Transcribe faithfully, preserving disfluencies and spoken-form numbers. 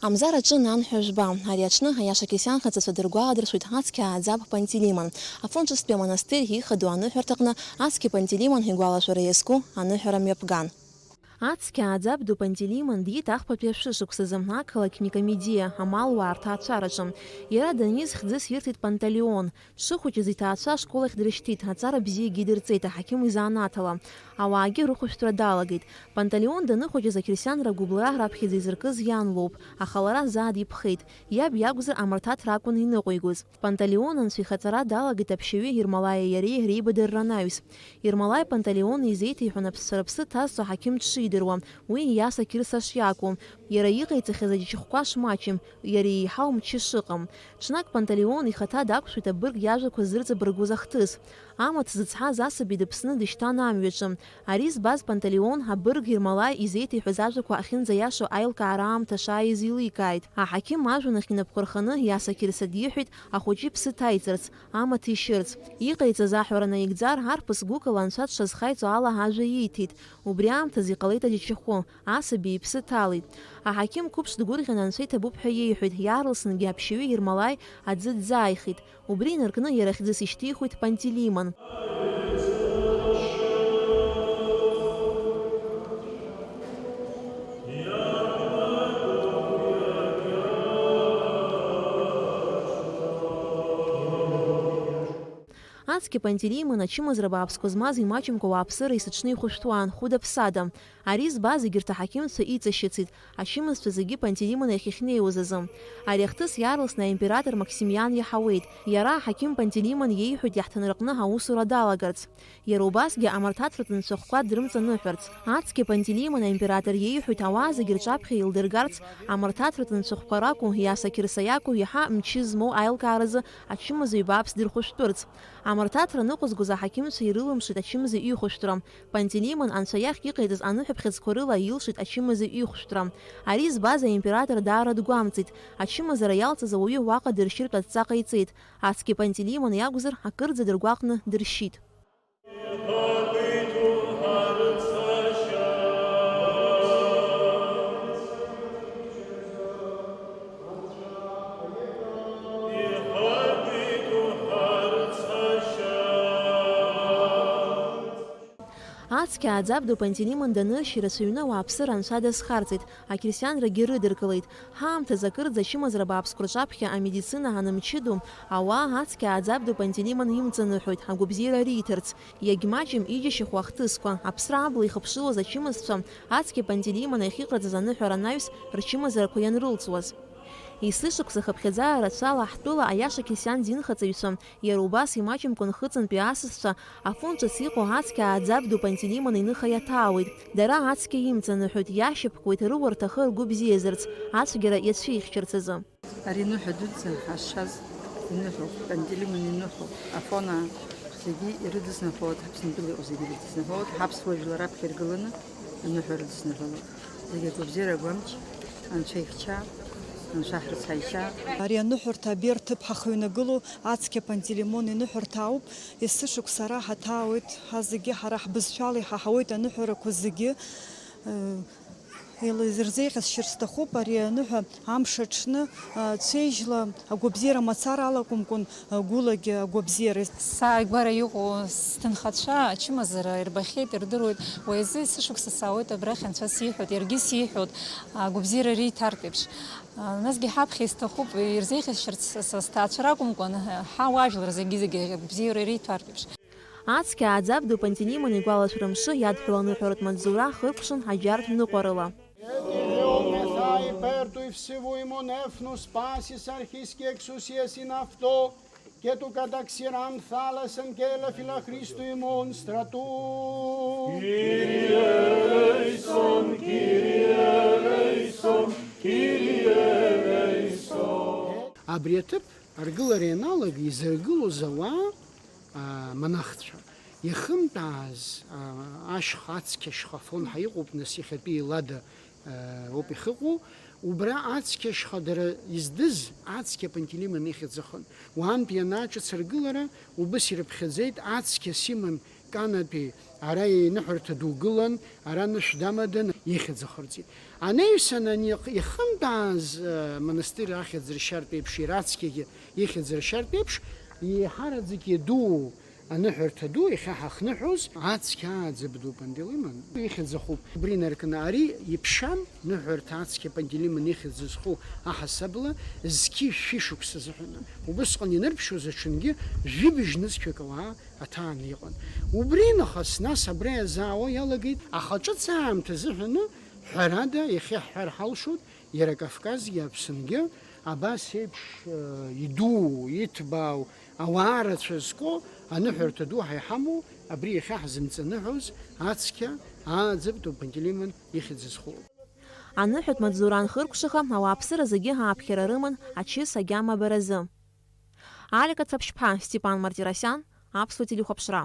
Амзар аҿы нанҳәа жәба. Ари аҽны аиаша қьырсиан хаҵацәа дыргәаладыршәоит ацқьа ааӡаб Пантелеимон. Афон ҿыцтәи амонастыр ихадоу аныҳәарҭаҟны ацқьа Пантелеимон игәалашәара иазку аныҳәара мҩаԥган. Ацқьа ааӡаб ду Пантелеимон диит ахԥатәи ашәышықәсазы ақалақь Никомедиа, амалуаа рҭаацәараҿы. Иара даниз хьӡыс ирҭеит Панталеон. Дшыхәыҷыз иҭаацәа ашкол ахь дрышьҭит, аҵара бзиагьы идырҵеит аҳақьым изанааҭ ала. Ауаагьы рыхәышәтәра далагеит. Панталеон даныхәыҷыз ақьырсианра агәыбылра раԥхьаӡа изыркыз иан лоуп, аха лара заа дипхеит. Иаб иакәзар амырҭаҭра акәын иныҟәигоз. Панталеон анцәа ихаҵара далагеит аԥшьаҩы Ермолаиа иареи реибадырра анаҩс. Ермолаи Панталеон изеиҭеиҳәон аԥсцәа рыԥсы ҭазҵо аҳақьым дшидыруа, уи Иаса Қьырса шиакәу, иара иҟаиҵахьаз аџьашьахәқәа шмаҷым, иара еиҳау мчы шыҟам. Ҽнак Панталеон ихаҭа дақәшәеит абырг иажәақәа зырҵабыргуз ахҭыс. Амаҭ зыцҳаз асаби дыԥсны дышьҭан амҩаҿы. Ари збаз Панталеон абырг Ермолаи изеиҭеиҳәаз ажәақәа ахьынӡаиашоу аилкаара аамҭа шааиз еиликааит. Аҳақьым ажәҩан ахь инапқәа рханы Иаса Қьырса диҳәеит ахәыҷы иԥсы ҭаиҵарц, амаҭ ишьырц. Иҟаиҵаз аҳәара наигӡар, арԥыс гәыкала анцәа дшазхаиҵо ала ажәа ииҭеит. Убри аамҭазы иҟалеит аџьашьахәы, асаби иԥсы ҭалеит. Аҳақьым қәыԥш дгәырӷьаны анцәа иҭабуп ҳәа иеиҳәеит, иаарласынгьы аԥшьаҩы Ермолаи аӡы дӡааихеит. Убри инаркны иара хьӡыс ишьҭихуеит Пантелеимон. Ацқьа Пантелеимон ачымазара бааԥсқәа змаз имаҷымкәа ауааԥсыра есыҽны ихәышәтәуан, хәыда-ԥсада. Ари збаз егьырҭ аҳақьымцәа иҵашьыцит, ачымазцәа зегьы Пантелеимон иахь иахьнеиуаз азы. Ари ахҭыс иаарласны аимператор Максимиан иаҳауеит. Иара аҳақьым Пантелеимон иеиҳәоит иаҳҭынраҟны аусура далагарц. Иара убасгьы амырҭаҭратә нцәахәқәа дрымҵаныҳәарц. Ацқьа Пантелеимон аимператор иеиҳәоит ауаа зегьы рҿаԥхьа илдыргарц, амырҭаҭратә нцәахәқәа ракәу, Иаса Қьырса иакәу, иаҳа мчы змоу аилкааразы ачымазаҩ бааԥс дырхәышәтәырц. Амырҭаҭра ныҟәызгоз аҳақьымцәа ирылымшеит ачымазаҩ ихәышәтәра. Пантелеимон анцәа иахь иҟаиҵаз аныҳәаԥхьыӡқәа рыла илшеит ачымазаҩ ихәшәтәра. Ари збаз аимператор даара дгәамҵит. Ачымазара иалҵыз ауаҩы уаҟа дыршьыртә адҵа ҟаиҵеит. Ацқьа Пантелеимон иакәзар, акырӡа дыргәаҟны дыршьит. Ацқьа ааӡаб ду Пантелеимон даныршь, ирацәаҩны ауааԥсыра анцәа дазхарҵеит, ақьырсианрагьы рыдыркылеит. Ҳаамҭазы акырӡа ачымазара бааԥсқәа рҿаԥхьа амедицина анымчыду, ауаа ацқьа ааӡаб ду Пантелеимон имҵаныҳәоит, агәабзиара риҭарц. Иагьмаҷым иџьашьахәу ахҭысқәа, аԥсра абла ихыԥшылоз ачымазцәа, ацқьа Пантелеимон иахьыҟарҵаз аныҳәара анаҩс, рчымазарақәа ианрылҵуаз. Есышықәса хыԥхьаӡара рацәала ҳтәыла аиаша қьырсиан динхаҵаҩцәа, иара убас имаҷымкәа нхыҵынтәи асасцәа, Афон ҿыц иҟоу ацқьа ааӡаб ду Пантелеимон иныха иаҭаауеит. Дара ацқьа имҵаныҳәоит, иашьапкуеит рыуа рҭахы ргәы бзиазарц, ацәгьара иацәихьчарц азы. Ари ныҳәа дуӡӡа ҳазшаз иныҳәоуп, Пантелеимон иныҳәоуп. Афон аа зегьы ирыдысныҳәалоит, Аԥсынтәыла иҟоу зегьы ирыдысныҳәалоит, ҳаԥсуа жәлар раԥхьа иргыланы аныҳәа рыдысныҳәалоит. Зегьы агәабзиара агәамч, Анцәа ихьча, Анцәа ҳрыцҳаишьа. Ари аныҳәарҭа абер ҭыԥ ҳахыҩнагылоу ацқьа Пантелеимон иныҳәарҭа ауп. Есышықәса ара ҳаҭаауеит, ҳа зегьы ҳара ҳбызшәала иҳаҳауеит аныҳәарақәа зегьы. Еила-, ирзеиӷьасшьар сҭахуп ари аныҳәа амш аҽны, цәеижьла агәабзиара мацара алакәымкәан, гәылагьы агәабзиара. Сааигәара иҟоу сҭынхацәа ачымазара ирбахьеит, ирдыруеит. Уи азы есышықәса саауеит абрахь, Анцәа сиҳәоит, иаргьы сиҳәоит, агәабзиара риҭартә еиԥш. Насгьы ҳаԥхьа исҭахуп, ирзеиӷьасшьарц са сҭаацәа ракәымкәан, ҳауаажәлар зегьы-зегьы агәабзиара риҭартә еиԥш. Ацқьа ааӡаб ду Пантелеимон игәалашәара мшы иадҳәаланы аныҳәаратә маҵзура хыркәшан аџьартә ныҟәарыла. Et ilion ethai pertui fsivuimon efnus pasis archis kexusies in afto, ke tu kataxiran thalassen ke la phila Christu imon stratus. Kyrie eleison, Kyrie eleison, Kyrie eleison. Абри аҭыԥ аргылара ианалага изыргылоз ауаа, аа, монахцәа, иахымтәааз, аа, ашьха, ацқьа ашьха Афон ҳәа иҟоуп, нас иахьатәи Елада, аа, ауп иахьыҟоу, убра ацқьа ашьха дара издыз ацқьа Пантелеимон ихьӡ ахын. Уантәи ианааҿыц аргылара, убыс ирыԥхьаӡеит ацқьа Симон Канатәи ара иныҳәарҭа ду гылан, ара нышә дамадан, ихьӡ ахырҵеит. Анаҩсан ани ихынтәааз, э, монастыр ахьӡ ршьартә еиԥш, иара ацқьагьы ихьӡ ршьартә еиԥш, еиҳараӡак иадуу аныҳәарҭа ду, иахьа ҳахныҳәоз, ацқьа ааӡаб ду Пантелеймон ихьӡ ахуп. Убри инаркны ари иԥшьан, ныҳәарҭа ацқьа Пантелеймон ихьӡ зху аҳасабала, зқьи шәи шықәса азыҳәаны. Убысҟан инырԥшуаз аҽынгьы жәибжь нызқьҩык ауаа аҭааны иҟан. Убри нахыс, нас абра иазаауа иалагеит, аха ҿыц аамҭа азыҳәаны, ҳәарада, иахьа ҳҳәар ҳалшоит, иара Кавказгьы Аԥсынгьы абас еиԥш, э, идуу, иҭбаау, ауаа рацәа зку аныҳәарҭа ду ҳа иҳамоу, абри иахьа ҳзымҵаныҳәоз ацқьа ааӡаб ду Пантелеймон ихьӡ зху. Аныҳәатә маҵзура анхыркәшаха, ауааԥсыра зегьы ааԥхьара рыман ачыс агьама абаразы. Алика Цаԥшьԥҳа, Степан Мартиросиан, Аԥсуа телехәаԥшра.